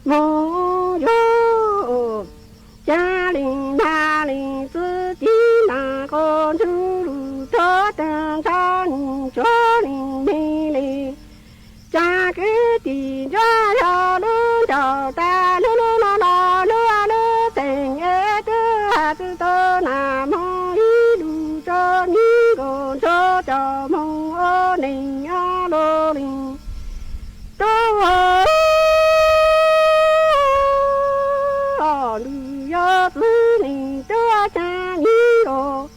moog yug, ca leej nag leej txwv tiv nag qos ntsug lug tuab taag ntsha nyem tsuag leej neeg le. Ca kwv tij ntsuag yog lub nraug tas lug lug lug los lug lub xeem es tub has tsi tau nag moog ib lug tso nyem nkaus ntsug cov moog ua neej ob lug leej tub. Ntuj yog txwv leej tub ca nyem nkaus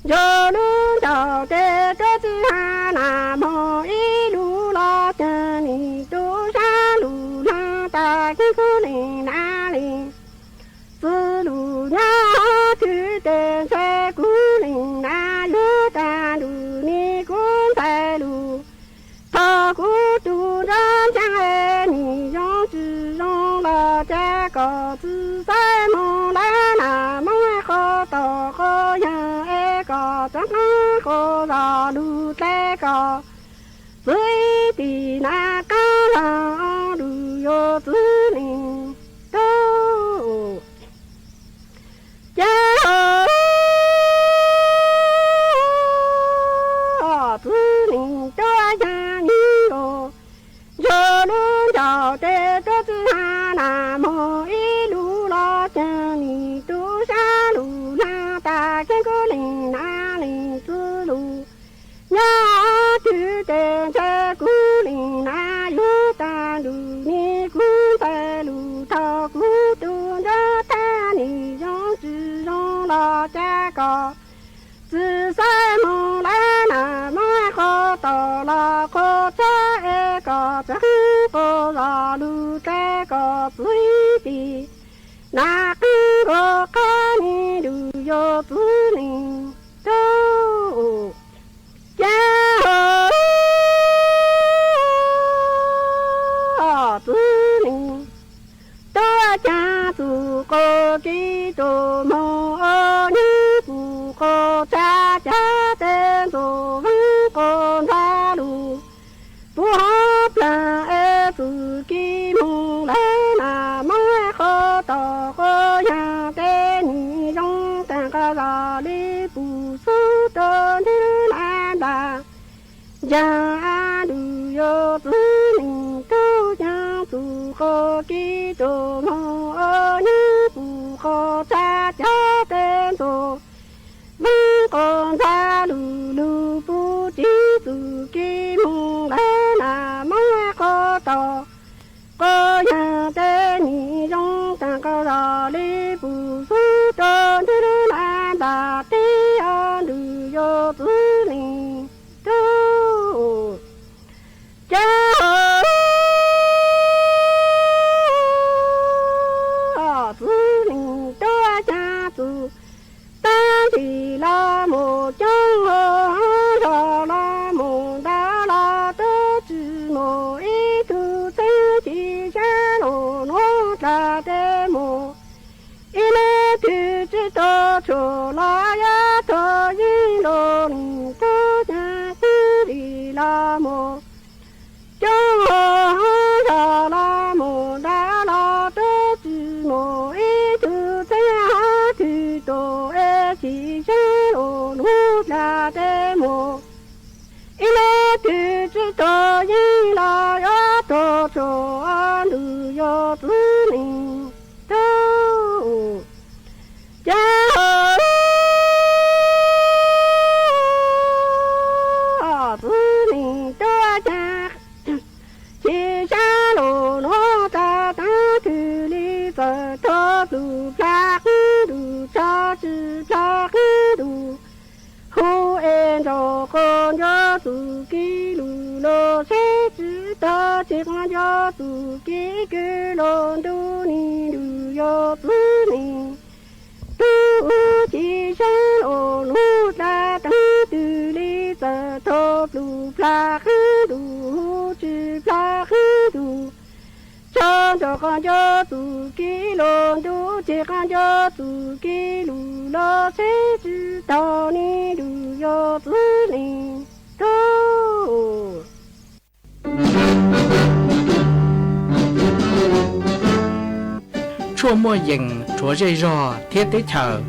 ntsug lub nraug tes tuab txwv has nag moog ib lug los ca leej tub sab lug laag tas keeb kub leej nag leej txwv lug nyob twg tes ntshe kuv leej nag yug tag ntuj ne kuv ntxhais lug. Thaus kuv tug nruab nraag nwg zoo tsi zoo los ca kom txwv xaiv moog lawv nag moog qhov tom qhov yaag es kom txeev qeeb qhov zog lug dlai kom txwv ib tis nag qaab laag ntuj yog txwv leej tub. Ca txwv leej tub ca nyem nkaus ntsug lub nraug tes tuab txwv has nag moog ib lug los ca leej tub sab lug laag tas keeb kub leej nag leej txwv lug nyob twg tes ntshe kuv leej nag yug tag ntuj ne kuv ntxhais lug. Thaus kuv tug nruab nraag nwg zoo tsi zoo los ca kom txwv xaiv moog lawv nag moog qhov tom los qhov tshab es kom txeev qhov zog lug dlai kom txwv ib tis nag qeeb nkaus qab ne ntuj yog txwv leej tub. Ca txwv leej tub ca txug qhov kev rua moog ua nyuj pum qhov tshab ca tes ntxuv veeb qhov ntxhab lug puv hov plaag es txug kev moog lawv nag moog qhov tom qhov yaag tes nwg zoo taag nqaj zog le pum xub rua ntwg nab nplas. Ncaag ntuj yog txwv leej tub ca txug qhov kev rua moog ua nyuj pum qhov tshab ca tes ntxuv veeb qhov ntxhab lug lug puv tib txug kev moog lawv nag moog qhov tom qhov yaag tes nwg zoo taag nqaj zog le pum xub rua ntwg nab nplas teb. Ntuj yog txwv leej tub ca txwv leej tub ca txug taag ntsim los mus coob hov zog los mus ntav los tub tsi mus ib tug txheeb ci sab lug nuav dlaag tes mus ib lub twg tsi tau tshua los yog tug yeej lug leej tub ca txwv ntsim los mus coob hov zog los mus ntav los tub tsi mus ib tug txheeb hov twg tug es ci sab lug nuav dlaag tes mus ib lub twg tsi tug yeej los yog tug tshua ntuj yog txwv leej tub ca txwv leej tub ca ci sab lug nuav tsa taag twg le txawm tug plug plha qeeb ntuj tsa tsi plha qeeb ntuj hu es ntsaum qhov nco txug kev lug los seb tsi tau tsi qhov nco txug kev kws lug ntuj ne ntuj yog txwv leej tub ci sab lug nuav dlaag taag twg le txawm tug plug plha qeeb ntuj hu tsi plha qeeb ntuj tsa ntsaum qhov nco txug kev lug ntuj tsi qhov nco txug kev lug los seb tsi tau ne ntuj yog txwv leej tub tuaj muaj yees rhuav zej zog thiab teb chaws.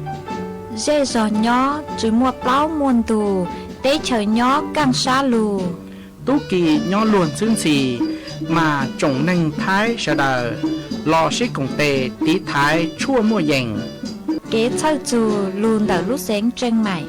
Zej zog nyob tsis muaj plaub muaj ntug, teb chaws nyob kaj sab lug. Tub ki nyob luag ntxhwb ntxhi, mas tsoom neeg Thaib sawv daws los sib koom tes tiv thaiv tshuaj muaj yees. Kev txhawj txug lug ntawm lub xeev Tseej Maim.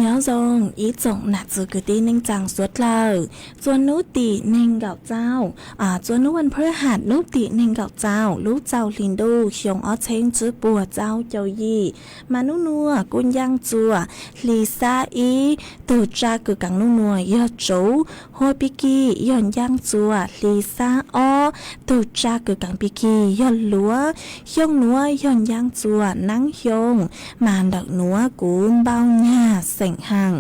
Nyob zoo ib tsoom nam txiv kwv tij neej tsaa suav dlawg, txua nub tim neeg nkaum txaum, txua nub vaj phwv ham nub tim neeg nkaum txaum lub txaus hli ntuj xyoo ob txheeb tsib puas txaub caug yim, mas nub nuav kuj ncaaj txua hli xab ib. Tug tsaa kws kaam nub nuav yog tsuv, hua pig kig yog ncaaj txua hli xab ob. Tug tsaa kws kaam pig kig yog luav. Xyoo nuav yog ncaaj txua naab xyoo, mas ntawm nuav kuv npau nyag xeem haam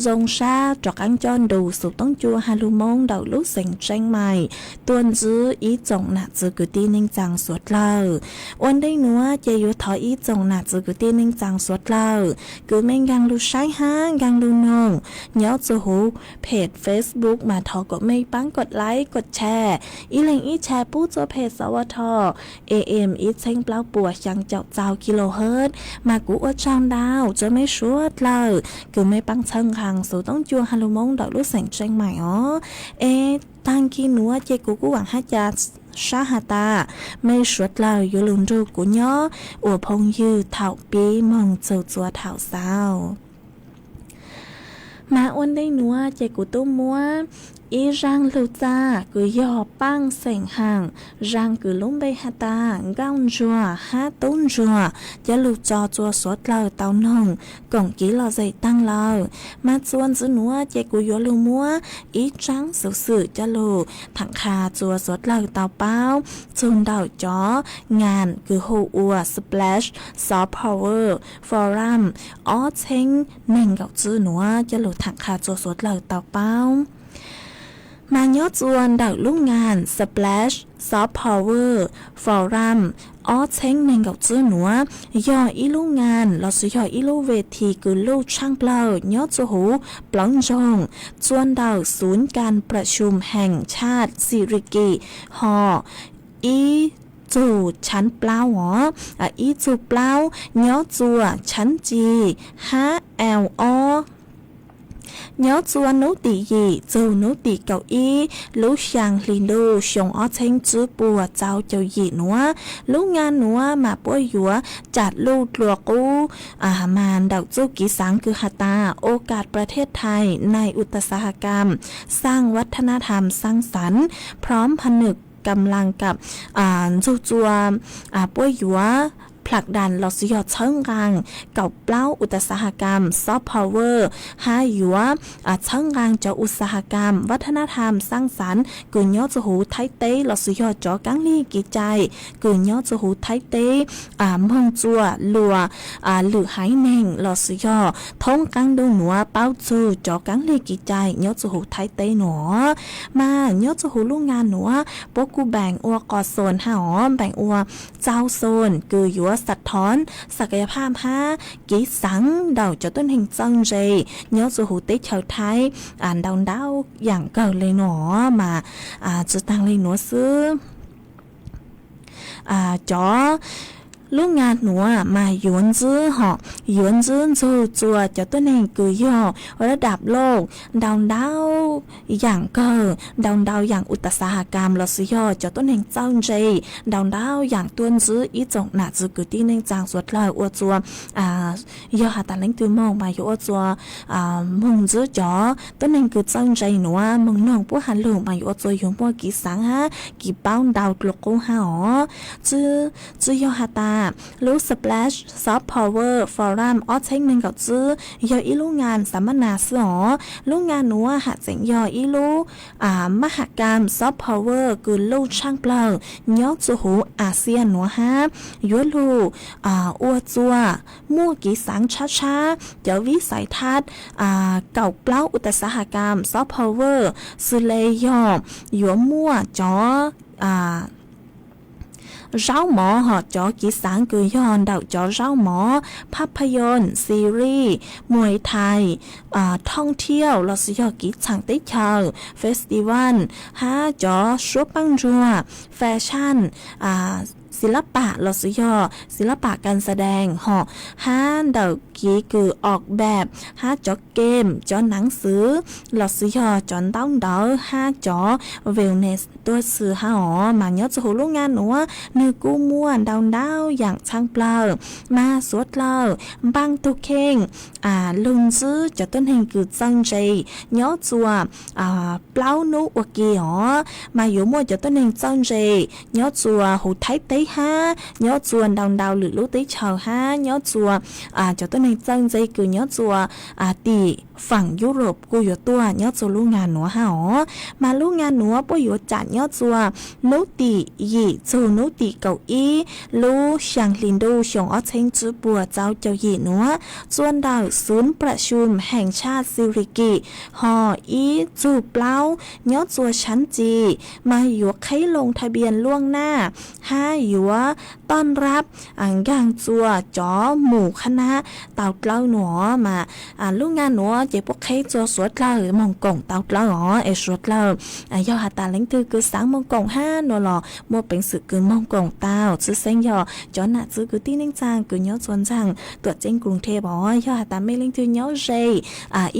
zoo sab rov qaab coj ntu xu toob cua ha lug moob ntawm lub xeev Tseeb Maim tuaj ntsib ib tsoom nam txiv kwv tij neej tsaa suav dlawg. Ua ntej nuav ces yuav thov ib tsoom nam txiv kwv tij neej tsaa suav dlawg kws mej nkaag lug saib hab nkaag lug noog nyob txug huv phem Facebook mas thov kom mej paab koj like koj share, ib leeg ib share pub txug phem xov ua tho AM ib txheeb plaub puas xyaa caum txaus kilohertz. Mas kuv ua tsaug ntau txug mej suav dlawg kws mej paab txhawb nqaa xu toob cua ha lug moob ntawm lub xeev Tseeb Maim os. Es taag kis nuav ces kuv kuj vaam hab ca sab has tas mej suav dlawg yuav lug nrug kuv nyob ua phooj ywg thaum pib moog txug txua thaum xaus. Mas ua ntej nuav ces kuv tub muab ib zaaj lug txaj kws yog paaj xeem haam, zaaj kws lub npe has tas Nkauj Ntsuag hab Tub Ntsuag coj lug tso txua suav dlawg tau noog koom kev lom zem taag lawm. Mas txua ntxiv nuav ces kuv yuav lug muab ib tsaab xuv xwm coj lug thaam qha txua suav dlawg tau paub txug ntawm cov nkaam kws hu ua Splash Soft Power Forum ob txheeb neeg nkaum tsib nuav coj lug thaam qha txua suav dlawg tau paub. Mas nyob txua ntawm lub nkaam Splash Soft Power Forum ob txheeb neeg nkaum tsib nuav yog ib lub nkaam lossis yog ib lub ve thi kws luj tshaaj plawg nyob txua huv plawv ntsoog txua ntawm Xub Kas Pram Xum Heem Tshaj Xi Ri Kis hom ib txug tshab plaub os, ib txug plaub nyob txua tshab ci hab ao ob. Nyob txua nub tim yim txug nub tim kaum ib lub xyaa hli ntuj xyoo ob txheeb tsib puas txaus caum yim nuav, lub nkaam nuav mas puab yuav cam luj dlua qub mas ntawm txuj kev xaav kws has tas โอกาสประเทศไทยในอุตสาหกรรมสร้างวัฒนธรรมสร้างสรรค์ พร้อมผนึกกำลังกับ ntxug txua puab yuav ผลักดัน los sis yog txhawb nqaa kaum plaub อุตสาหกรรม soft power hab yuav txhawb nqaa cov อุตสาหกรรม วัฒนธรรมสร้างสรรค์ kws nyob rua huv Thaib teb los sis yog cov kaab lig kev cai kws nyob rua huv Thaib teb moog txua luas lwm haiv neeg los sis yog thoob qaab ntuj nuav paub txug cov kaab lig kev cai nyob rua huv Thaib teb nuav. Mas nyob rua huv lub ngaa nuav puab kuj npeem ua qos xoos hab os, npeem ua txaug xoos kws yuav สะท้อน ศักยภาพ hab kev xaav ntawm cov tuab neeg txawj ntse nyob rua huv teb chaws Thaib ntau ntau yaam kawg le nuav. Mas tsi taag le nuav xwb, cov lub ngaa nuav mas yuav ntsib hom, yuav ntsib ntxug txua cov tuab neeg kws yog ระดับโลก ntau ntau yaam kawg, ntau ntau yaam อุตสาหกรรม los sis yog cov tuab neeg txawj ntse ntau ntau yaam tuaj ntsib ib tsoom nam txiv kwv tij neej tsaa suav dlawg ua rua yog has tas leej twg moog mas yuav ua rua moog ntsib cov tuab neeg kws txawj ntse nuav moog noog puab has lug mas yuav ua rua yuav muaj kev xaav hab kev paub ntau dlua qub hab os. Tsi yog has tas lub Splash Soft Power Forum ob txheeb neeg nkaum tsib yog ib lub ngaa sam ma nas xwb os. Lub ngaa nuav has tseem yog ib lub มหกรรม soft power kws luj tshaaj plawg nyob rua huv Asia nuav hab yuav lug ua rua muaj kev xaav tshab tshab cov วิสัยทัศน์ kaum plaub อุตสาหกรรม soft power xws le yog yuav muaj cov zaub mov hom, cov kev xaav kws yog ntawm cov zaub mov, ภาพยนตร์ ซีรีส์ มวยไทย ท่องเที่ยว los sis yog kev txhaam teb chaws, festival, hab cov suab paab ntsuag, fashion, ศิลปะ los sis yog ศิลปะการแสดง hom, hab ntawm kev kws ออกแบบ hab cov game, cov naav xwv los sis yog cov ntaub ntawv hab cov wellness tuab si hab os. Mas nyob rua huv lub ngaa nuav nwg kuj muaj ntau ntau yaam tshaaj plawg. Mas suav dlawg npaaj tug kheej lug ntsib cov tuab neeg kws txawj ntse nyob rua plaub nub ua ke os. Mas yuav muaj cov tuab neeg txawj ntse nyob rua huv Thaib teb hab nyob rua ntau ntau lwm lub teb chaws hab nyob rua cov tuab neeg txawj ntse kws nyob rua tim faam Europe kuj yuav tuaj nyob rua lub ngaa nuav hab os. Mas lub ngaa nuav puab yuav caam nyob rua nub tim yim txug nub tim kaum ib lub xyaa hli ntuj xyoo ob txheeb tsib puas rau caum yim nuav, rua ntawm ศูนย์ประชุมแห่งชาติสิริกิติ์ hom ib txug plaub nyob rua ชั้นจี mas yuav qheb ลงทะเบียนล่วงหน้า hab yuav ต้อนรับ nkaag rua cov mus khab nab tau dlawb nuav. Mas lub ngaa nuav ces puab qheb rua suav dlawg moog koom tau dlawb os. Es suav dlawg yog has tas leej twg kws xaav moog koom hab nuav los muaj peev xwm kws moog koom tau, tsi xeeb yog cov nam txiv kwv tij neej tsaa kws nyob rua nraag tuam ceeb kruv theb os. Yog has tas mej leej twg nyob ze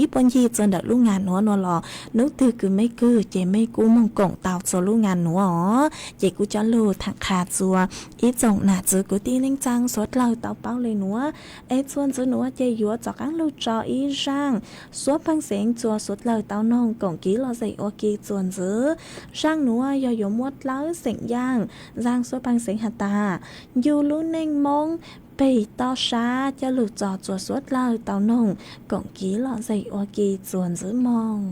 ib puag ncig rua ntawm lub ngaa nuav nuav los nub twg kws mej kawg ces mej kuj moog koom tau rua lub ngaa nuav os. Ces kuj coj lug thaam qha rua ib tsoom nam txiv kwv tij neej tsaa suav dlawg tau paub le nuav. Es txuas ntxiv nuav ces yuav rov qaab lug tso ib zaaj suab paag xeev rua suav dlawg tau noog koom kev lom zem ua ke txuas ntxiv. Zaaj nuav yog yuav muab dlawb xeem yaaj, zaaj suab paag xeev has tas Yug lub neej Moob peg toj sab, coj lug tso rua suav dlawg tau noog koom kev lom zem ua ke txuas ntxiv moog.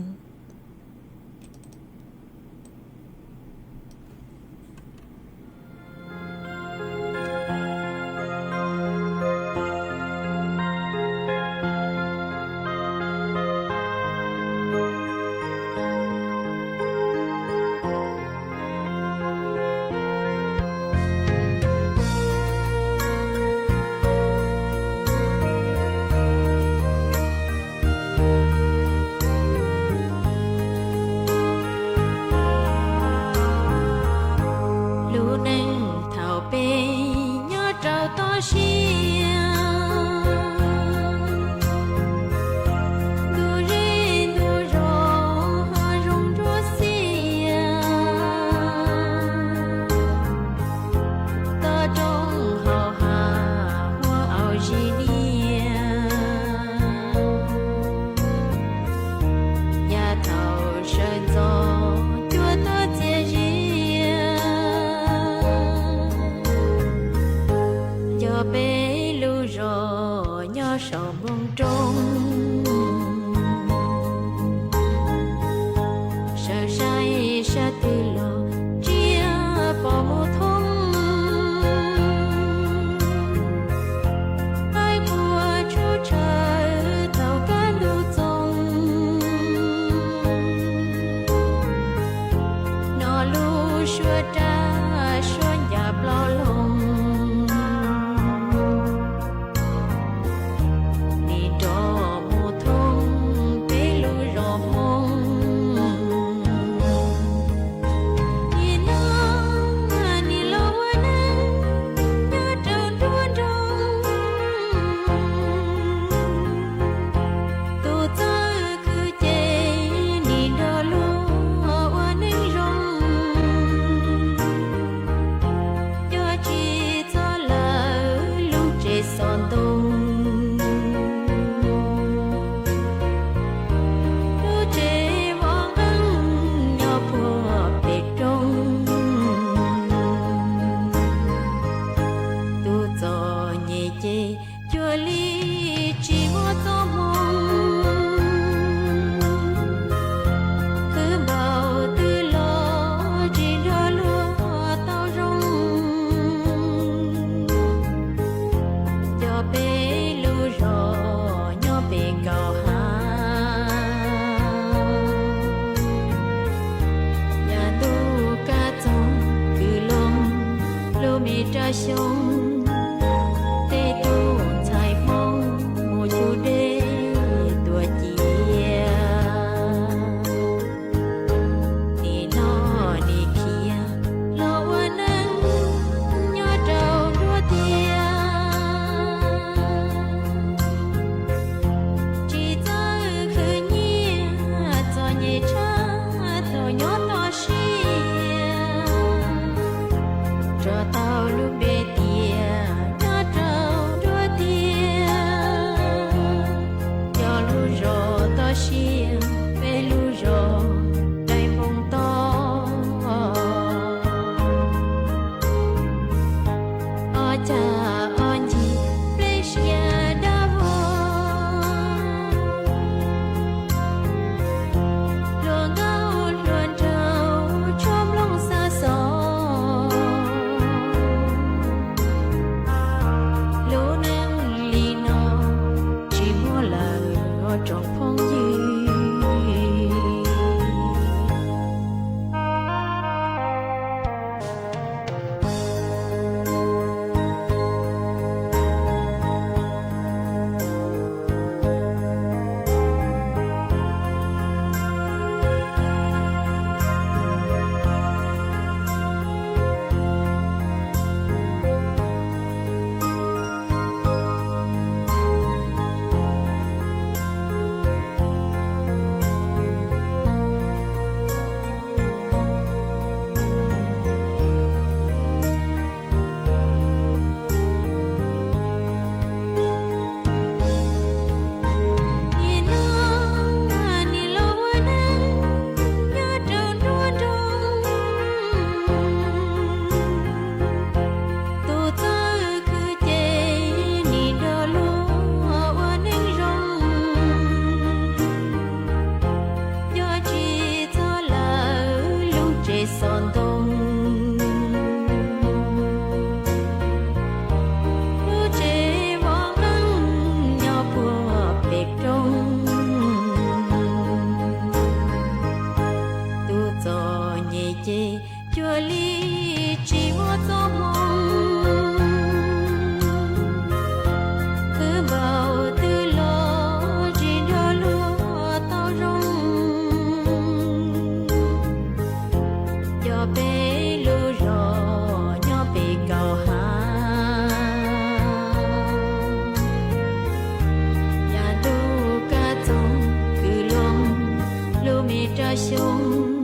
Xyoo,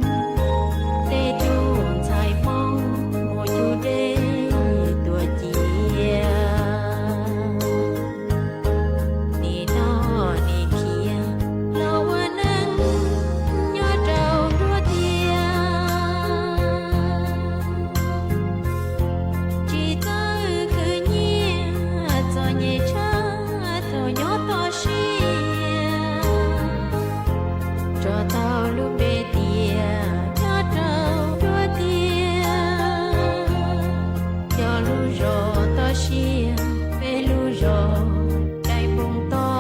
tej tug ntxhais Hmoob mus cug dej tuaj cia. Nim no nim khiav los ua neej nyob rau nruab tiaj. Tsis txawj khwv nyiaj txom nyem tshaj thaum nyob toj siab. Tso tau lub npe tias nyob rau nruab tiaj. Cov lub zos toj siab, peb lub zos caij npoo toj.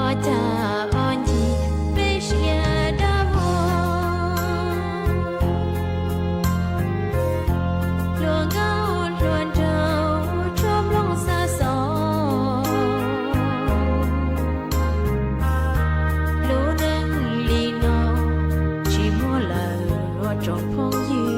Ob cag ob ncig peb siab dab vog, hluas nkauj hluas nraug tshua mloog xa xov. Lub neej li no tsis muaj lawm ua tsoom phooj ywg.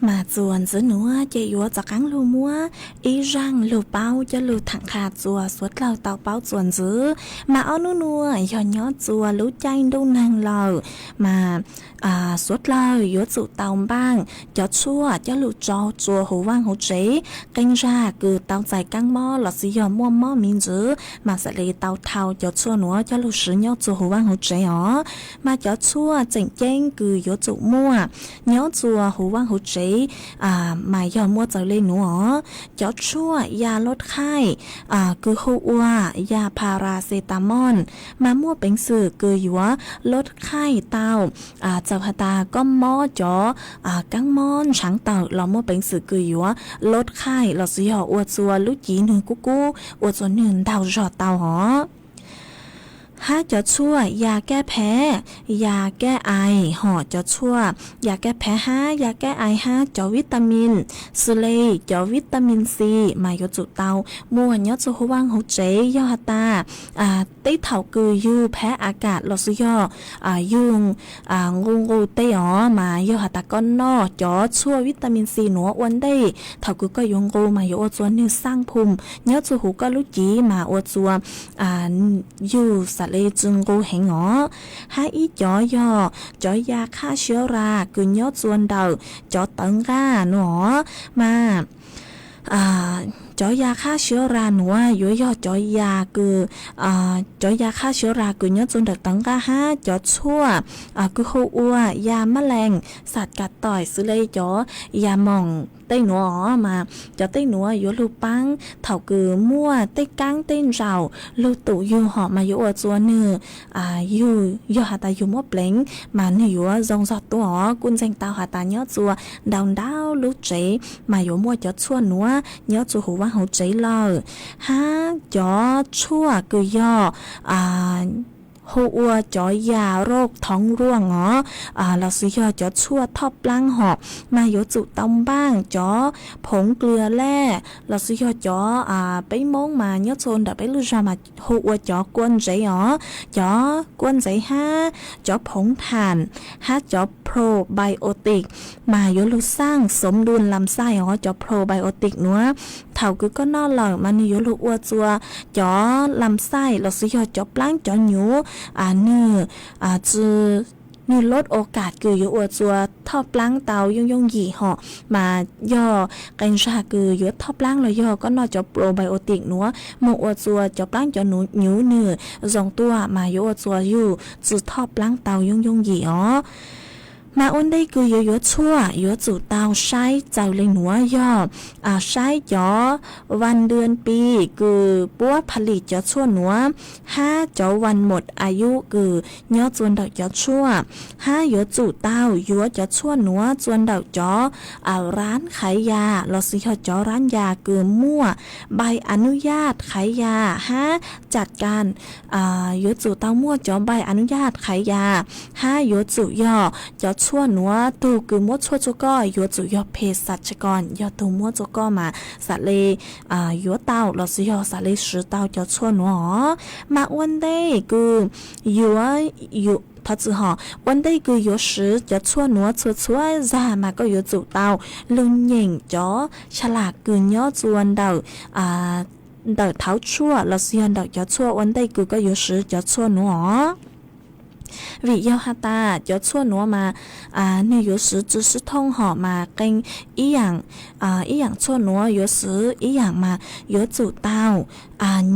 Mas txuas ntxiv nuav ces yuav rov qaab lug muab ib zaaj lug paub coj lug thaam qha txuas suav dlawg tau paub txuas ntxiv. Mas ob nub nuav yog nyob txuas lub caij ntuj neeg lawm, mas suav dlawg yuav tsum tau npaaj cov tshuaj coj lug tso txuas huv vaaj huv tsev. Qee zag kws tau txais kaab mob lossis yog muaj mob miv ntxiv mas xam le tau thau cov tshuaj nuav coj lug swv nyob txuas huv vaaj huv tsev os. Mas cov tshuaj tseem ceeb kws yuav tsum muaj nyob txuas huv vaaj huv tsev mas yog muaj txawg le nuav os. Cov tshuaj ya lub qhaij kws hu ua ya paracetamol mas muaj peev xwm kws yuav lub qhaij tau. Txawm has tas koj mob cov kaab mob ntshaav tawm los muaj peev xwm kws yuav lub qhaij lossis yog ua txuas lub civ nwg kub kub, ua txuas nwg ntaug zog tau hov. Hab cov tshuaj ya kab phav, ya kab ais hom cov tshuaj ya kab phav hab ya kab ais hab cov vitamin, xws le cov vitamin C mas yuav tsum tau muaj nyob txug huv vaaj huv tsev. Yog has tas teb thaum kws yug phav a kam lossis yog yug nqus nqus tej os mas yog has tas koj noj cov tshuaj vitamin C nuav ua ntej thaum kws koj yuav nqus mas yuav ua txuas nwg xaj phum nyob txug huv koj lub civ mas ua txuas yug xam le tsi nqus heev os. Hab ib cov yog cov ya khab siav ras kws nyob txuas ntawm cov tawv nqaj nuav os. Mas cov ya khab siav ras nuav yuav yog cov ya kws, cov ya khab siav ras kws nyob txuas ntawm tawv nqaj hab cov tshuaj kws hu ua ya mab lees xas kas toim xws le cov ya moos tej nuav os. Mas cov tej nuav yuav lug paab thaum kws muaj tej kaab tej ntsaum lug tum yug hom mas yuav ua txuas nwg yug, yog has tas yug muab pleev mas nwg yuav zoo zog tuaj os. Kuj ntseeg tau has tas nyob txuas ntau ntau lub tsev mas yuav muaj cov tshuaj nuav nyob txuas huv vaaj huv tsev lawm. Hab cov tshuaj kws yog hu ua cov ya roj thoov ruaj os, lossis yog cov tshuaj thoj plaab hom mas yuav tsum tau npaaj cov phoov dlwg laj lossis yog cov, peb Moob mas nyob txhua ntawm peb lub zog mas hu ua cov kua ntsev os. Cov kua ntsev hab cov phoov tham hab cov probiotic mas yuav lug xaj xov dua lam xaij os. Cov probiotic nuav thaum kws koj noj lawm mas nwg yuav lug ua txuas cov lam xaij lossis yog cov plaab cov nyuv, nwg tsi, nwg lub ua kam kws yuav ua txuas thoj plaab tau yooj yooj yim hom. Mas yog qee zag kws yuav thoj plaab los yog koj noj cov probiotic nuav moog ua txuas cov plaab cov nyuv nwg zoo tuaj mas yuav ua txuas yug tsi thoj plaab tau yooj yooj yim os. Mas ua ntej kws yuav yuav tshuaj yuav tsum tau saib txaus li nuav yog saib cov vas dwm pi kws puab pha lis cov tshuaj nuav, hab cov vas mot a yub kws nyob tsua ntawm cov tshuaj, hab yuav tsum tau yuav cov tshuaj nuav tsua ntawm cov rab qhaiv yas lossis yog cov rab yas kws muaj npais a nub yaj qhaiv yas hab cam kas, yuav tsum tau muaj cov npais a nub yaj qhaiv yas, hab yuav tsum yog cov tshuaj nuav tug kws muab tshuaj tsua koj yuav tsum yog phe xav tsi kos yog tug muab tsua koj mas xam le yuav tau lossis yog xam le swv tau cov tshuaj nuav os. Mas ua ntej kws yuav, thov txim hos, ua ntej kws yuav swv cov tshuaj nuav txhua txhua zag mas koj yuav tsum tau lug nyeem cov cha las kws nyob tsua ntawm ntawm thaub tshuaj lossis yog ntawm cov tshuaj ua ntej kws koj yuav swv cov tshuaj nuav os. Vim yog has tas cov tshuaj nuav mas nwg yuav swv tsi sib thooj hom mas qee ib yaam, ib yaam tshuaj nuav yuav swv ib yaam mas yuav tsum tau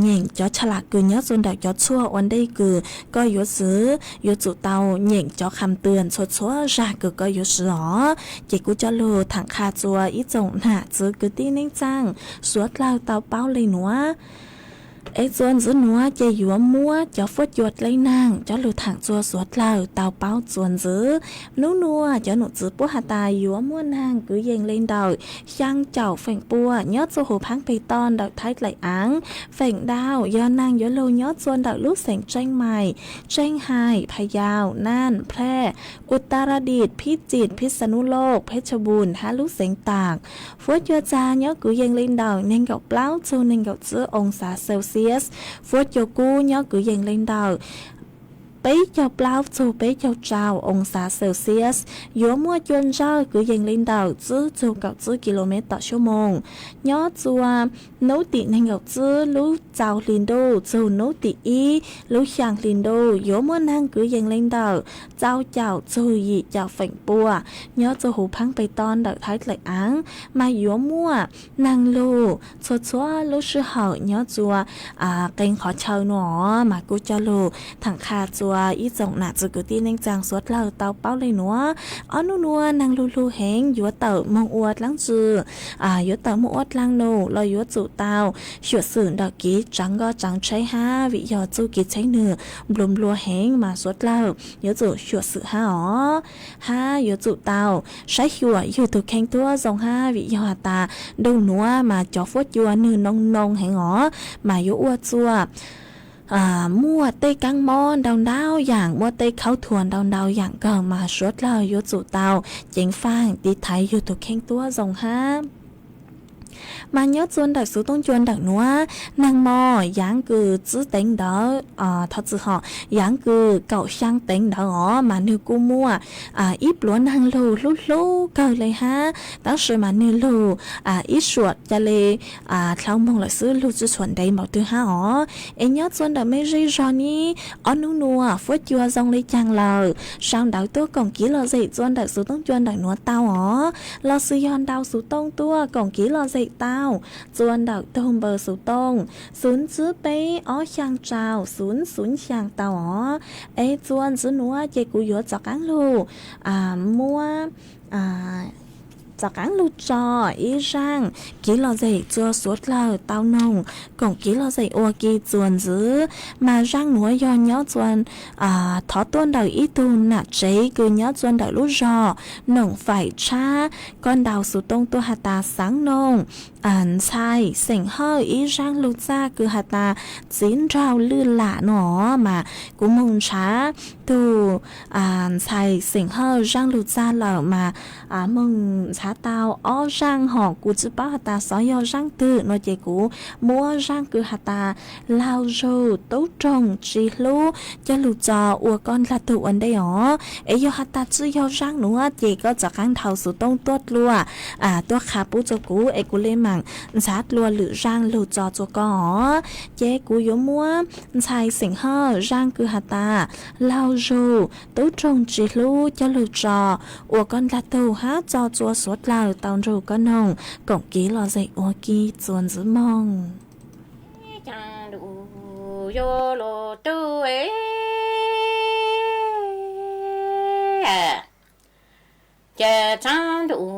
nyeem cov cha las kws nyob tsua ntawm cov tshuaj ua ntej kws koj yuav swv, yuav tsum tau nyeem cov kham twm txhua txhua zag kws koj yuav swv os. Ces kuv coj lug thaam qha tsua ib tsoom nam txwv kwv tij neej txaaj suav dlawg tau paub le nuav. Es tsua ntxiv nuav ces yuav muab cov fuab cua dleb naag coj lug thaam tsua suav dlawg tau paub tsua ntxiv. Nub nuav cov num txwv puab has tas yuav muaj naag kwv yees le ntawm xyaa caum feem pua nyob tsua huv phaab peg toj ntawm Thaib Dlaim Aav. Feem ntau yog naag yuav lug nyob tsua ntawm lub xeev Tseej Mais, Tseej Hais, Phas Yaus, Naj, Phraj, Utaradis, Phib Txim, Phib Xa Nub Loj, Pheb Tsha Npum hab lub xeev Taam. Fuab cua txag nyob kwv yees le ntawm neeg nkaum plaub txug neeg nkaum tsib oo xav Celsius. Fuab cua kub nyob kwv yees le ntawm peb caug plaub txug peb caug rau oo xav Celsius. Yuav muaj cua ntsawj kwv yees le ntawm tsib txug kaum tsib kilomev tom xuab moos. Nyob tsua nub tim neeg nkaum tsib lub txaus hli ntuj txug nub tim ib lub xyaa hli ntuj yuav muaj naag kwv yees le ntawm txaus caum txug yim caum feem pua nyob tsua huv phaab peg toj ntawm Thaib Dlaim Aav. Mas yuav muaj naag lug txhua txhua lub sij hawm nyob tsua qee qhov chaw nuav. Mas kuv coj lug thaam qha tsua ib tsoom nam txwv kwv tij neej txaaj suav dlawg tau paub le nuav. Ob nub nuav naag lug lug heev yuav tawm moog ua dlaab tsi, yuav tawm moog ua dlaag num los yuav tsum tau xyuam xim ntawm kev tsaav nkoj tsaav tsheb hab vim yog txuj kev tsheb nwg nplua nplua heev mas suav dlawg yuav tsum xyuam xim hab os. Hab yuav tsum tau saib xyuam yug tug kheej tuab zoo hab vim yog has tas ntuj nuav mas cov fuab cua nwg noo noo heev os, mas yuav ua tsua muaj tej kaab mob ntau ntau yaam, muaj tej khaub thuas ntau ntau yaam kawg mas suav dlawg yuav tsum tau ceev faaj tiv thaiv yug tug kheej tuab zoo hab. Mas nyob tsua ntawm xuv tooj cua ntawm nuav, naag mos yaav kws tsib teev ntawd, thov txwm hom, yaav kws kaum xyaa teev ntawd os mas nwg kuj muaj ib pluav naag lug hlub hlub kawg le hab, tab sis mas nwg lug ib suam ca le dlhau moog lawm xwb, lug tsi tshua ntev npaum twg hab os. Es nyob tsua ntawm mej zej zog nib, ob nub nuav fuab cua zoo le caag lawm, sau ntawv tuaj koom kev lom zem tsua ntawm xuv tooj cua ntawm nuav tau os, lossis yog nrau xuv tooj tuaj koom kev lom zem tau tsua ntawm tug npawb xuv tooj xwv tsib peb ob xyaa rau xwv xwv xyaa tau os. Es tsua ntxiv nuav ces kuv yuav rov qaab lug muab rov qaab lug tso ib zaaj kev lom zem tsua suav dlawg tau noog koom kev lom zem ua ke tsua ntxiv. Mas zaaj nuav yog nyob tsua, thov tuaj ntawm ib tug nam tsev kws nyob tsua ntawm lub zog Noom Faim Tshab, koj nrau xuv tooj tuaj has tas xaav noog ntxhais xeem Hawj ib zaaj lug txaj kws has tas Txiv Nraug Lwj Lam no mas kuv moog nrhav tug ntxhais xeem Hawj zaaj lug txaj lawm mas moog nrhav tau ob zaaj hom kuv tsi paub has tas xov yog zaaj twg no ces kuv muab zaaj kws has tas Laug Zug Tub Roog Tsis Hlub coj lug tso ua koj ndlag tug ua ntej os. Es yog has tas tsi yog zaaj nuav ces koj rov qaab nrau xuv tooj tuaj dlua, tuaj qha pub tsua kuv es kuv le maam nrhav dlua lwm zaaj lug tso tsua koj os. Ces kuv yuav muab ntxhais xeem Hawj zaaj kws has tas Laug Zug Tub Roog Tsis Hlub coj lug tso ua koj ndlag tug hab tso tsua suav dlawg tau nrug koj noog koom kev lom zem ua ke tsua ntxiv moog. Caag lug yuav lug tub e, Cas txheeb ntuj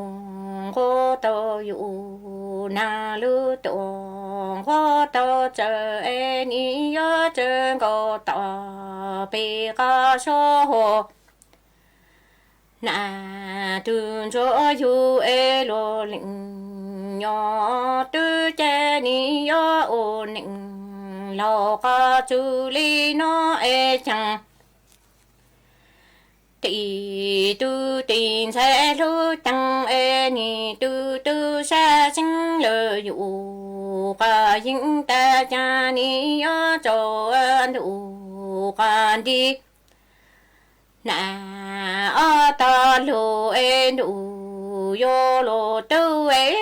nquag tau yus, neeg lub tuam nquag tau txawm es nim yuav txawj nkaus tom pem qab suab hos. Nas tug ntsuag yug es luag leej nyob twb ces nim yuav ua neej laus qhov txuj li no es ceev. Tim tub tim ntxhais hlub ceev es nim tub tub sab xeeb lawm yus, qhov yeej tas cas nim yuav tsaus ntuj qhov nti. Nas ob tog lug es ntuj yuav luag tub es,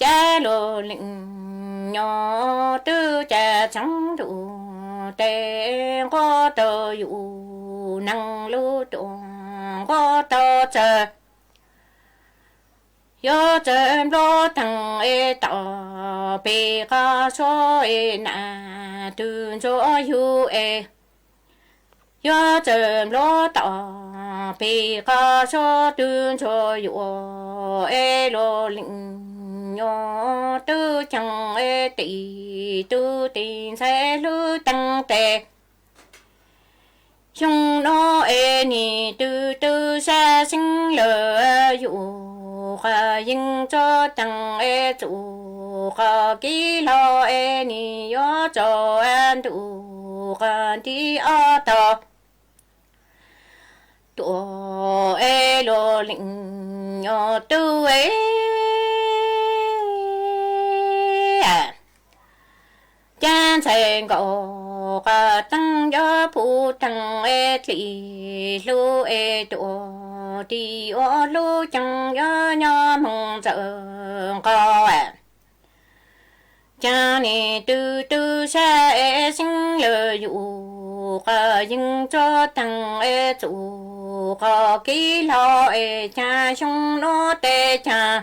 cas luag leej nyob twb cas txheeb ntuj tes nquag tau yus, neeg lub tuam nquag tau txawm yuav txawj nplob teeg es tom pem qab suab es nas tug ntsuag yug es yuav txawj nplob tom pem qab suab tug ntsuag yus es luag leej nyob twb ceev es tim tub tim ntxhais hlub ceev tes xyoo no es nim tub tub sab xeeb lawm yus, qhov yeej tso ceev es txuj qhov kiv hlo es nim yuav tsaus ntuj qhov nti ob tog tuam es luag leej nyob twb es, cas ntxhais nkaum qhov teeb yuav puv teeg es dlim hlub es tuam tim ua hlub ceev yuav nyob moog ntxawm nqos. Cas nim tub tub sab es xeeb lawm yus, qhov yeej tso teeg es txuj qhov kiv hlo es cas xyoo nuav tes cas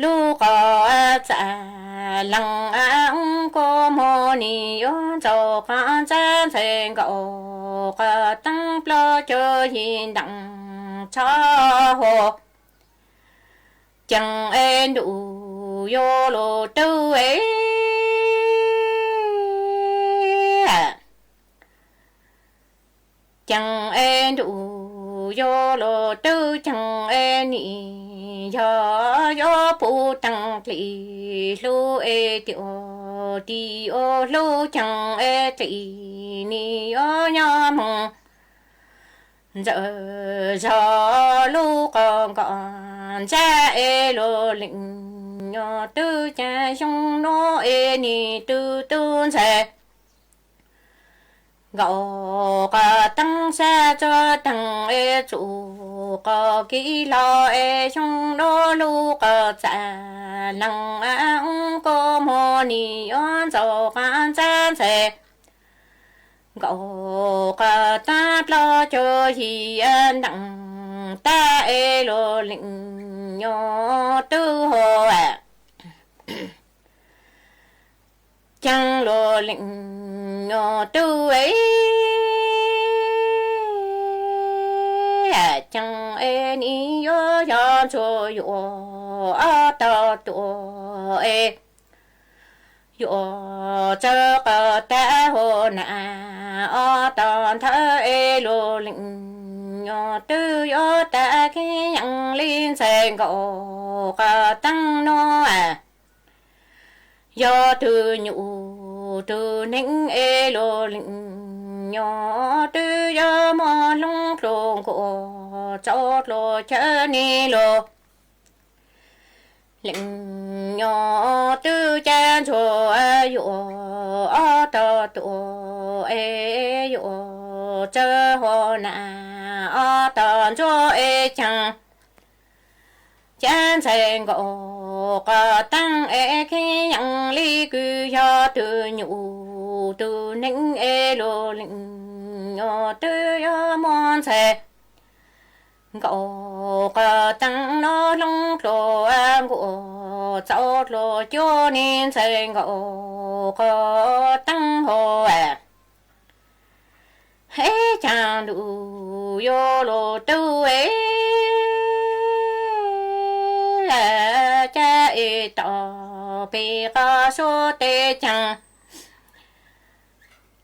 lub qhov txav lees kua muag nim yuav ntxaus qhov ntxab ntxhais nkaum qhov teeb plaub caug yim ntees txhob hua. Ceev es ntuj yuav luag tub es, ceev es ntuj yuav luag tub ceev es nim yog yuav puv teeg dlim hlub es tuam tim ua hlub ceev es dlim nim yuav nyob moog ntxawm zog lub qhov nkaum ntxab es luag leej nyob twb cas xyoo nuav es nim tub tub ntxhais nkaum qhov teeb sab tso teeg es txuj qhov kiv hlo es xyoo nuav lub qhov txav lees kua muag nim yuav ntxaus qhov ntxab ntxhais nkaum qhov teeb plaub caug yim ntees tag es luag leej nyob twb hua. Ceev luag leej nyob twb es, ceev es nim yuav yog ntsuag yuav ob tog tuam es yuav txawj qhov tag hua na ob tog nthawv es luag leej nyob twb yuav tag kheev yeej li ntxhais nkaum qhov teeb nuav. Yog tug nyuj tug neeg es luag leej nyob twb yuav muaj hloov dluag nkuaj txaus dluag chaw nim luag leej nyob twb cas ntsuag yuav ob tog tuam es yuav txawj hua na ob tog ntsuag es ceev. Cas ntxhais nkaum qhov teeb es kheev yeej li kws yog tug nyuj tug neeg es luag leej nyob twb yuav muaj ntxhais nkaum qhov teeb no hloov dluag nkuaj txaus dluag cuag nim ntxhais nkaum qhov teeb hua. ntuj yuav luag tub es, cas es tom pem qhov suab teb caag.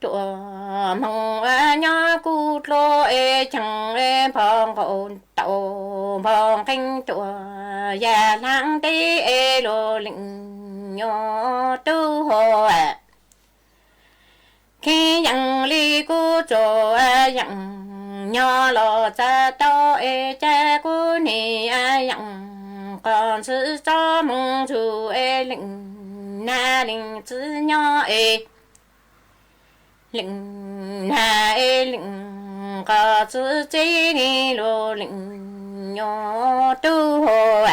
Tuam moog nyob kuj dlua es caag es npog nqaum tau npog nqeeb tuam yam laab teb es luag leej nyuas tub hov. Kheev yeej li kuv tsuas yeej nyob los txav tau es cas kuv nim yeej qos ntxwv tsob moog txug es leej nag leej txiv nyob es leej nag es leej qos txwv txib ni luag leej nyuas tub hov.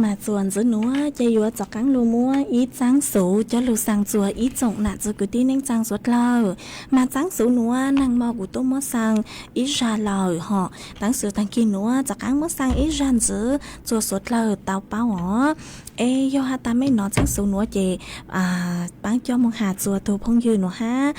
Mas txuas ntxiv nuav ces yuav rov qaab lug muab ib txaab xuv coj lug xaa txuas ib tsoom nam txiv kwv tij neej tsaa suav dlawg. Mas txaab xuv nuav neeg mog kuv tub muab xaa ib zag lawm hov, taab sis taag kis nuav rov qaab muab xaa ib zag ntxiv txuas suav dlawg tau paub os. Es yog has tas mej nov txaab xuv nuav ces paab coj moog has txuas tug phooj ywg nuav hab.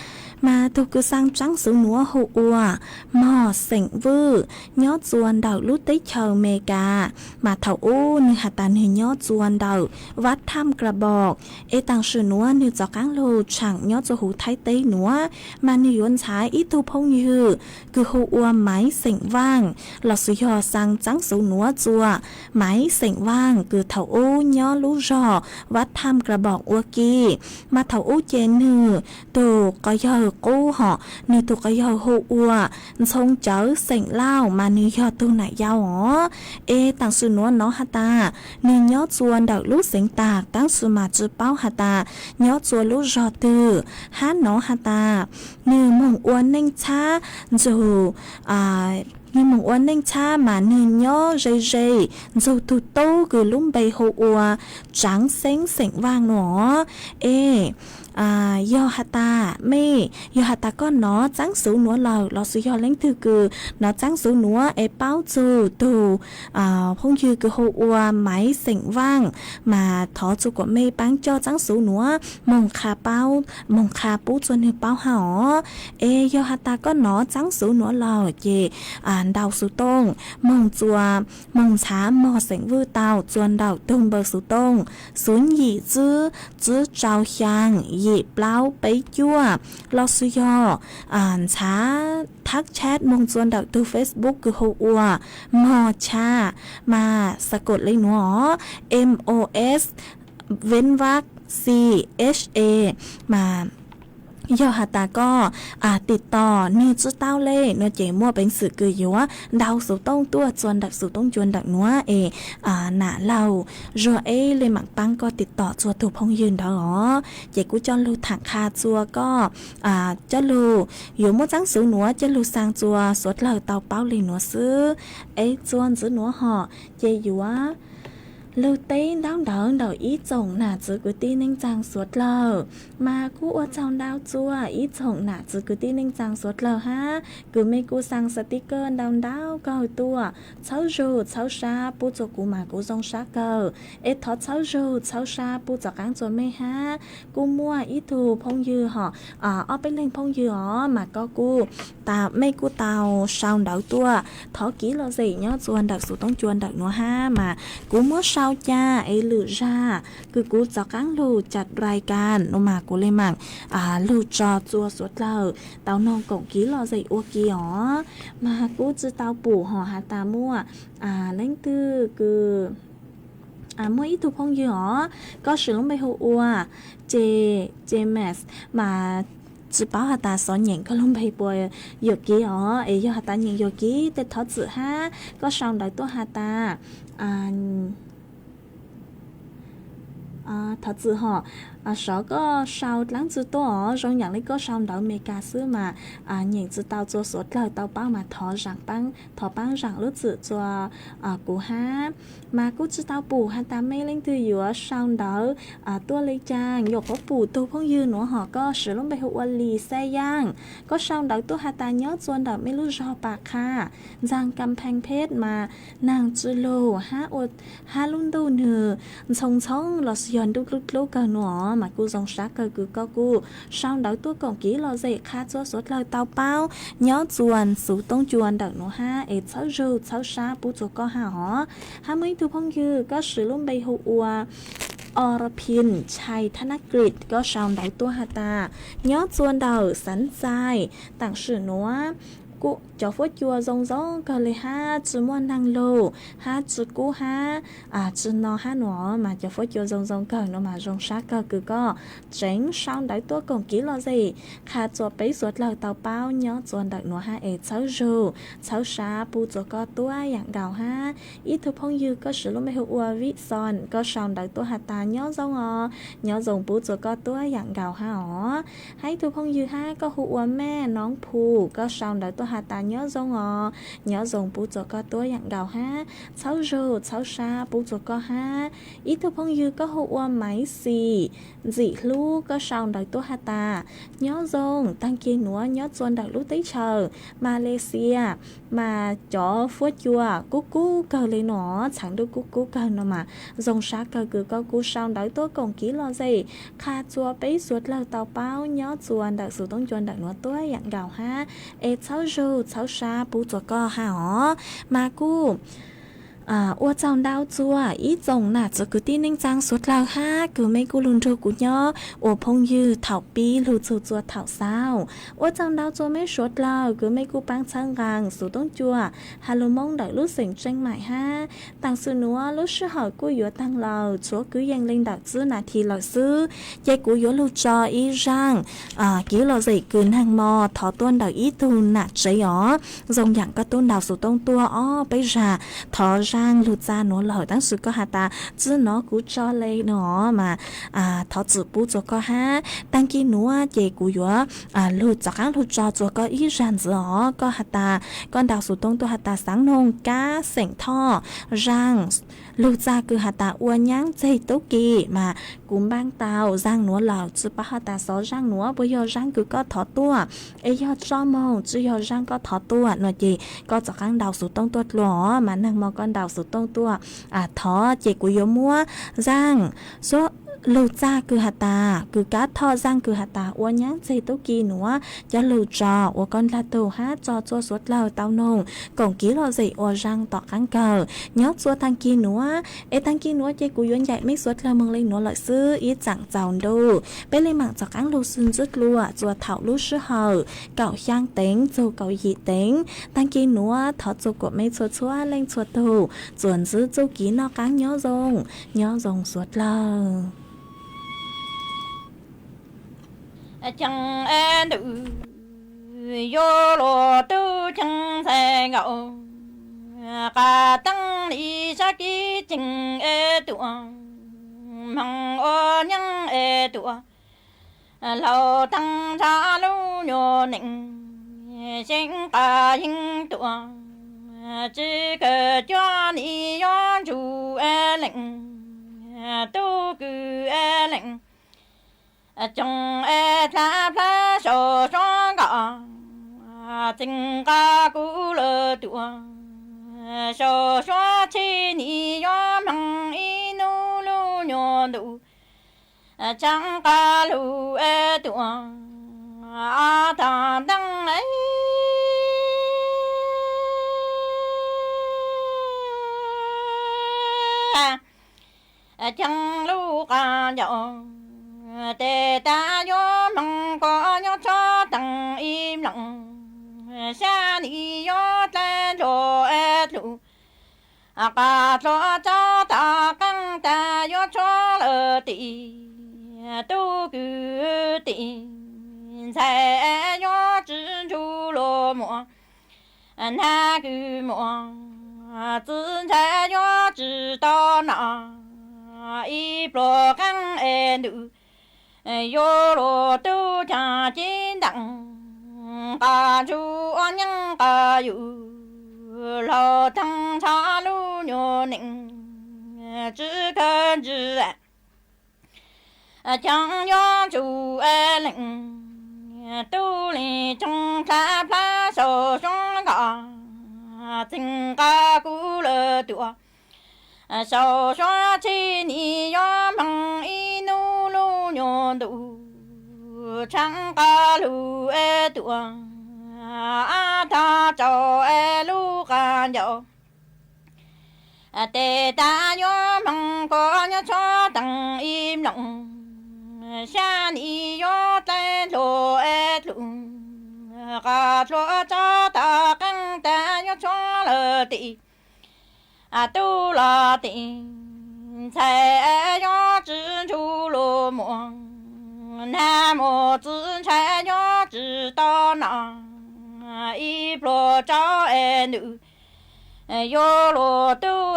Mas tug kws xaa txaab xuv nuav hu ua Mog Xeem Vwj, nyob txuas ntawm lub teb chaws Amelikas. Mas thaum ub nwg has tas nwg nyob txuas ntawm Vaj Tham Kra Pom, es taam sim nuav nwg rov qaab lug tshaam nyob txuas huv Thaib teb nuav. Mas nwg yuav ntxhaav ib tug phooj ywg kws hu ua Maiv Xeem Vaaj, los sis yog xaa txaab xuv nuav txuas Maiv Xeem Vaaj kws thaum ub nyob lub zog Vaj Tham Kra Pom ua ke. Mas thaum ub ces nwg tug quas yawg qub hov, nwg tug quas yawg hu ua Ntxhoo Cawv Xeem Lauj, mas nwg yog tug nam yau os. Es taam sim nuav nov has tas nwg nyob txuas ntawm lub xeev tag, taab sis mas tsi paub has tas nyob txuas lub zog twg, hab nov has tas nwg moog ua neej txhab nrug, nwg moog ua neej txhab mas nwg nyob ze ze nrug tug tub kws lub npe hu ua Tsaav Xeeb Xeem Vaaj nuav. Es yog has tas mej, yog has tas koj nov txaab xuv nuav lawm los sis yog leej twg kws nov txaab xuv nuav es paub txug tug phooj ywg kws hu ua Maiv Xeem Vaaj, mas thov txug kuas mej paab coj txaab xuv nuav moog qha paub, moog qha pub txug nwg paub hab os. Es yog has tas koj nov txaab xuv nuav lawm ces ntau xuv tooj moog txuas, moog ntxhaav Mog Xeem Vwj tau txuas ntawm tug npawb xuv tooj xuv yim tsib tsib rau xyaa yim plaub peb cuaj, los sis yog ntxhaav thab chat moog txuas ntawm tug Facebook kws hu ua Mog Cha, mas xav kom le nuav os, M O S venvak C H A, mas yog has tas koj tiv tom nwg tsi tau le nuav ces muaj peev xwm kws yuav ntau xuv tooj tuaj txuas ntawm xuv tooj cua ntawm nuav es nam laug Zuag Eb le maam paab koj tiv tom txuas tug phooj ywg ntawd os. Ces kuv coj lug thaam qha txuas koj, coj lug yuav muab txaab xuv nuav coj lug xaa txuas suav dlawg tau paub le nuav xwb. Es txuas ntxiv nuav hov ces yuav lug teb ntaub ntawv ntawm ib tsoom nam txiv kwv tij neej tsaa suav dlawg. Mas kuj ua tsaug ntau txuas ib tsoom nam txiv kwv tij neej tsaa suav dlawg hab kws mej kuj xaa sticker ntau ntau kawg tuaj, txhawb zug txhawb sab pub txuas kuv mas kuv zoo sab kawg. Es thov txhawb zug txhawb sab pub txuas qaab txuas mej hab. Kuj muaj ib tug phooj ywg hov, ob peb leeg phooj ywg os mas koj kuj, mej kuj tau sau ntawv tuaj thov kiv lom zem nyob txuas ntawm xuv tooj cua ntawm nuav hab mas kuv muab sau ca es lwm zag kws kuv txuas qaab lug ca rai kas nuav mas kuv le maam lug tso txuas suav dlawg tau noog koom kiv lom zem ua ke os. Mas kuv tsi tau pum hov has tas muaj leej twg kws, muaj ib tug phooj ywg os, koj swm lub npe hu ua Ces, Ces mas, mas tsi paub has tas xov nyeem koj lub npe puas yuam kev os. Es yog has tas nyeem yuam kev tes thov txim hab koj sau ntawv tuaj has tas Thov txim hom, sov koj sau dlaab tsi tuaj os, zoo yam li koj sau ntawv Meskas xwb mas nyeem tsi tau txua suav dlawg tau paub mas thov paab zaam lub txim txua kuv hab. Mas kuj tsi tau pum has tas mej leej twg yuav sau ntawv tuaj le caag, yuam qhuav pum tug phooj ywg nuav hom koj siv lub npe hu ua Lis Xayaaj, koj sau ntawv tuaj has tas nyob txua ntawm mej lub zog Pas Qha, ntxaag Kam Pheej Pheb mas naag tsi lug hab ua hab lub ntuj nwg ntxhoo ntxhoob los sis yog ntuj dlub dlub kawg nuav mas kuj zoo sab kawg kws koj kuj sau ntawv tuaj koom kev lom zem qha txua suav dlawg tau paub nyob txua xuv toob cua ntawm nuav hab es txhawb zug txhawb sab pub txua koj hab os. Hab muaj ib tug phooj ywg koj siv lub npe hu ua Oraphin Chai Thanakrit, koj sau ntawv tuaj has tas nyob txua ntawm Xav Txais taam sim nuav cov fuab cua zoo zoo kawg le hab tsi muaj neeg lug hab tsi kub hab tsi no hab nuav mas cov fuab cua zoo zoo kawg nuav mas zoo sab kawg kws koj tseem sau ntawv tuaj koom kev lom zem qha txua peb suav dlawg tau paub nyob txua ntawm nuav hab es txhawb zug txhawb sab pub txua koj tuab yaam nkaus hab. Ib tug phooj ywg koj siv lub npe hu ua Vixon, koj sau ntawv tuaj has tas nyob zoo os, nyob zoo pub txua koj tuab yaam nkaus hab os. Hab ib tug phooj ywg hab koj hu ua Mej Noob Phu, koj sau ntawv tuaj has tas nyob zoo os, nyob zoo pub txua koj tuab yaam nkaus hab, txhawb zug txhawb sab pub txua koj hab. Ib tug phooj ywg koj hu ua Maiv Xis Ntxim Hlub, koj sau ntawv tuaj has tas nyob zoo, taag kis nuav nyob txua ntawm lub teb chaws Malaysia mas cov fuab cua kub kub kawg le nuav, txheev ntuj kub kub kawg nuav mas zoo sab kawg kws koj kuj sau ntawv tuaj koom kev lom zem qha txua peb suav dlawg tau paub nyob txua ntawm xuv toob cua ntawm nuav tuab yaam nkaus hab, es txhawb zug txhawb sab pub txua koj hab os. Mas kuj ua tsaug ntau txua ib tsoom nam txiv kwv tij neej tsaa suav dlawg hab kws mej kuj lug nrug kuv nyob ua phooj ywg thaum pib lug txug txua thaum xaus. Ua tsaug ntau txua mej suav dlawg kws mej kuj paab txhawb nqaa xuv toob cua ha lug Moob ntawm lub xeem Tseej Maim hab. Taam sim nuav lub sij hawm kuj yuav taag lawm, tshuav kwv yees le ntawm tsib nas this lawm xwb, ces kuv yuav lug tso ib zaaj kev lom zem kws naag mo thov tuaj ntawm ib tug nam tsev os. Zoo yaam koj tub ntaus xuv toob tuaj ob peb zag, thov zaaj lug txag nuav lawm, tab sis koj has tas tsi nov kuv tso le no mas thov txim pub txua koj hab. Taag kis nuav ces kuv yuav lug rov qaab lug tso txua koj ib zag ntxiv os. Koj has tas, koj ntaus xuv toob tuaj has tas xaav noog kab xeem Thoj, zaaj lug txag kws has tas ua nyaab txeg tub ki mas kuv npaab tau zaaj nuav lawm, tsi paub has tas xov zaaj nuav puas yog zaaj kws koj thov tuaj, es yog tso moog tsi yog zaaj koj thov tuaj no ces koj rov qaab ntaus xuv toob tuaj dlua os. Mas naag mo koj ntaus xuv toob tuaj thov ces kuv yuav muab zaaj lug txag kws has tas kws kab Thoj, zaaj kws has tas ua nyaab txeg tub ki nuav coj lug tso ua koj ntaag tug hab tso txua suav dlawg tau noog koom kev lom zem ua zaaj tom qaab kawg nyob txua taag kis nuav. Es taag kis nuav ces kuv yuav ncaim mej suav dlawg moog le nuav lawm xwb, ib tsaam txaus ntuj peb le maam rov qaab lug sib ntsib dlua txua thaum lub sij hawm kaum xyaa teev txug kaum yim teev. Taag kis nuav thov txua kuam mej txhua txhua leej txhua tug txuas ntxiv txuj kev noj qaab nyob zoo, nyob zoo suav dlawg. Ceeb ntws yuav luag tub ceeb ntxhais nkaus, qas teeb li sab kib ceev tuaj, hmoov ua nyeeb tuaj, laug teeb ntsha lub nyuag neej, xyeeb qas yeeb tuaj, tsi kawg cuab li yuav ntsuj leej, tub kws leej, coom dlha plab saum suab nkaus, txeev nqa kuv lawm tuaj, saum suab tsheb li yuav hmoov ib nub lub nyuag ntuj, tseeb qas lug tuaj, tag nteeb ceeb lub qas ncaus, tes tas yuav hmoov koj nyob tsob teem ib mloog, xya li yuav dlai nrog dlug, qas dlua tsob tas qeej tas yuav tshuab lawm tim, tub kws tim, ntxhais yuav tsi ntsuj luag muam, nag kws muam, txiv ntxhais yuav tsi tau nom, ib pluag qeej Yuav luag tub caag cev ntaam, qas ntsug ua nyeeb qas yug, laug theej ntshaw lub nyuag neej, tsi kawg ntsis. Caag yuav ntsug leej, tub leeg tsoom dlha plab sau suab nkaus, txeeg nqa kuv lawm tuaj. Sau suab tsi nim yuav moog ib nub lub nyuag ntuj, tshaab qas lug es tuaj, ab tog tsaus es lub qas ncauj. Tes tas yuav moog kuas nyob tshuab teeg ib mloog, xya nim yuav dlai dlua es dlug, qas dlua tso tag qeej tas yuav tshuab lawm tim. Tub los tim ntxhais yuav tsi ntsug lug muag, nag mus txiv ntxhais yuav tsi tau noj, ib pluag tsaus es nws yuav luag tub.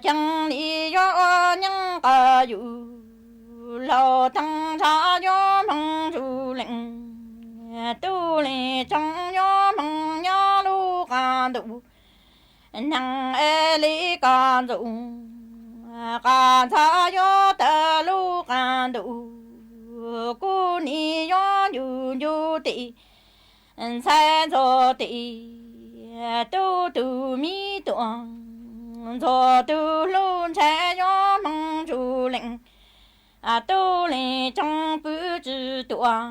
Caag li yuav ua nyeeb qas yug, laug theej ntshaw yuav moog ntsug leej, tub leeg tsoom yuav moog nyob lub qas ntuj. Neeg es li koj ntxoov, qas ntxhov yuav tawm lub qas ntuj, kuv nim yuav ncu ncu tim ntxhais ntxuag tim, tub tug miv tuaj ntxuag tug lub ntxhais yuav moog ntsug leej. Tub leeg tsoom pw tsi tuaj,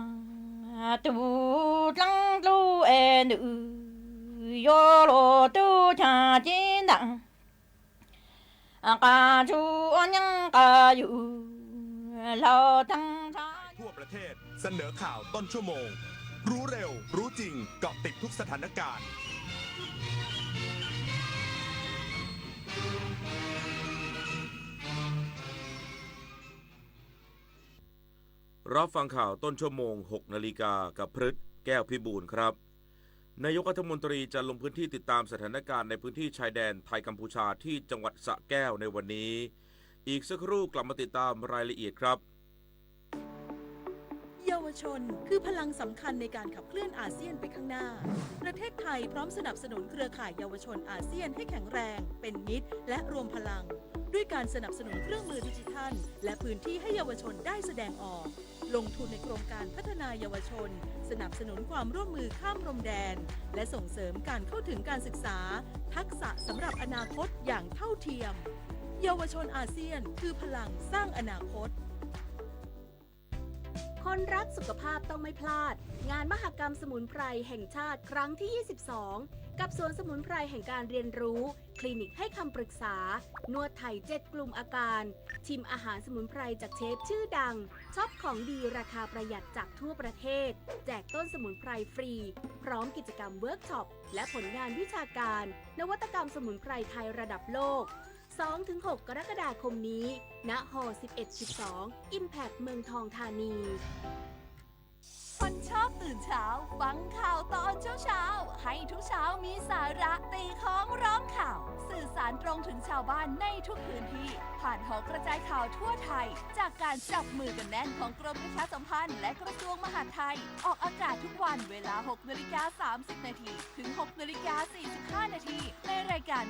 tug dlaab dlub es nws yuav luag tub caag cev ntaam, qas ntsug ua nyeeb qas yug, laug theej ntshaw.ทั่วประเทศ เสนอข่าวต้นชั่วโมง รู้เร็ว รู้จริง เกาะติดทุกสถานการณ์ รับฟังข่าวต้นชั่วโมง หกนาฬิกา กับพฤษ แก้วพิบูลย์ครับ นายกรัฐมนตรีจะลงพื้นที่ติดตามสถานการณ์ในพื้นที่ชายแดนไทยกัมพูชาที่จังหวัดสระแก้วในวันนี้ อีกสักครู่กลับมาติดตามรายละเอียดครับ เยาวชนคือพลังสำคัญในการขับเคลื่อนอาเซียนไปข้างหน้า ประเทศไทยพร้อมสนับสนุนเครือข่ายเยาวชนอาเซียนให้แข็งแรง เป็นมิตร และรวมพลัง ด้วยการสนับสนุนเครื่องมือดิจิทัล และพื้นที่ให้เยาวชนได้แสดงออก ลงทุนในโครงการพัฒนาเยาวชน สนับสนุนความร่วมมือข้ามพรมแดน และส่งเสริมการเข้าถึงการศึกษา ทักษะสำหรับอนาคตอย่างเท่าเทียม เยาวชนอาเซียนคือพลังสร้างอนาคต คนรักสุขภาพต้องไม่พลาด งานมหกรรมสมุนไพรแห่งชาติครั้งที่ ยี่สิบสอง กับสวนสมุนไพรแห่งการเรียนรู้ คลินิกให้คำปรึกษา นวดไทย เจ็ด กลุ่มอาการ ชิมอาหารสมุนไพรจากเชฟชื่อดัง ช็อปของดีราคาประหยัดจากทั่วประเทศ แจกต้นสมุนไพรฟรี พร้อมกิจกรรมเวิร์กช็อป และผลงานวิชาการ นวัตกรรมสมุนไพรไทยระดับโลก สองถึงหก กรกฎาคมนี้ ณ ฮอ สิบเอ็ดสิบสอง Impact เมืองทองธานี คนชอบตื่นเช้า ฟังข่าวตอนเช้าๆ ให้ทุกเช้ามีสาระ ตีค้องร้องข่าว สื่อสารตรงถึงชาวบ้านในทุกพื้นที่ ผ่านหอกระจายข่าวทั่วไทย จากการจับมือกันแน่นของกรมประชาสัมพันธ์ และกระทรวงมหาดไทย ออกอากาศทุกวันเวลา หกนาฬิกา สามสิบนาที ถึง หกนาฬิกา สี่สิบห้านาที ในรายการ